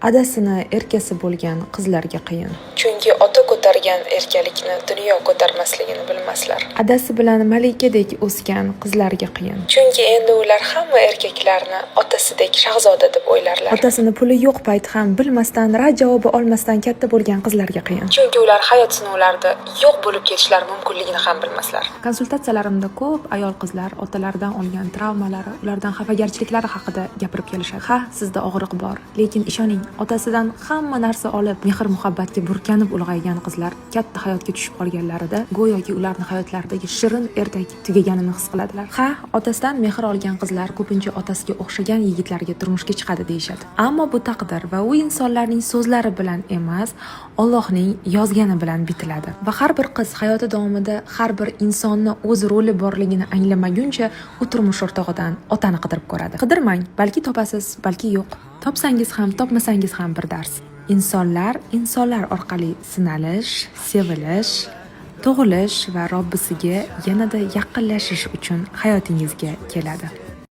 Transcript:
Adasini erkasi bo'lgan qizlarga qiyin. Chunki ota ko'targan erkalikni dunyo ko'tarmasligini bilmaslar. Adasi bilan malikadek o'sgan qizlarga qiyin. Chunki endi ular hamma erkaklarni otasidek shahzoda deb o'ylarlar. Otasini puli yo'q payt ham bilmasdan, rad javobi olmasdan katta bo'lgan qizlarga qiyin. Chunki ular hayot sinovlarida yo'q bo'lib ketishlari mumkinligini ham bilmaslar. Konsultatsiyalarimda ko'p ayol qizlar otalaridan olgan travmalari, ulardan xafagarchiliklari haqida gapirib kelishadi. Ha, sizda og'riq bor, lekin ishoning, otasidan hamma narsa olib, mehr muhabbatga burkanib ulg'aygan qizlar katta hayotga tushib qolganlarida go'yoki ularni hayotlaridagi shirin ertak tugaganini his qiladilar. Ha, otasidan mehr olgan qizlar ko'pincha otasiga o'xshagan yigitlarga turmushga chiqadi deyishadi. Ammo bu taqdir va u insonlarning so'zlari bilan emas, Allohning yozgani bilan bitiladi. Va har bir qiz hayoti davomida har bir insonni o'z roli borligini anglamaguncha u turmush o'rtog'idan otani qidirib ko'radi. Qidirmang, balki topasiz, balki yo'q. Topsangiz ham, topmasangiz ham bir dars. Insonlar insonlar orqali sinalish, sevilish, tug'ilish va Robbisiga yanada yaqinlashish uchun hayotingizga keladi.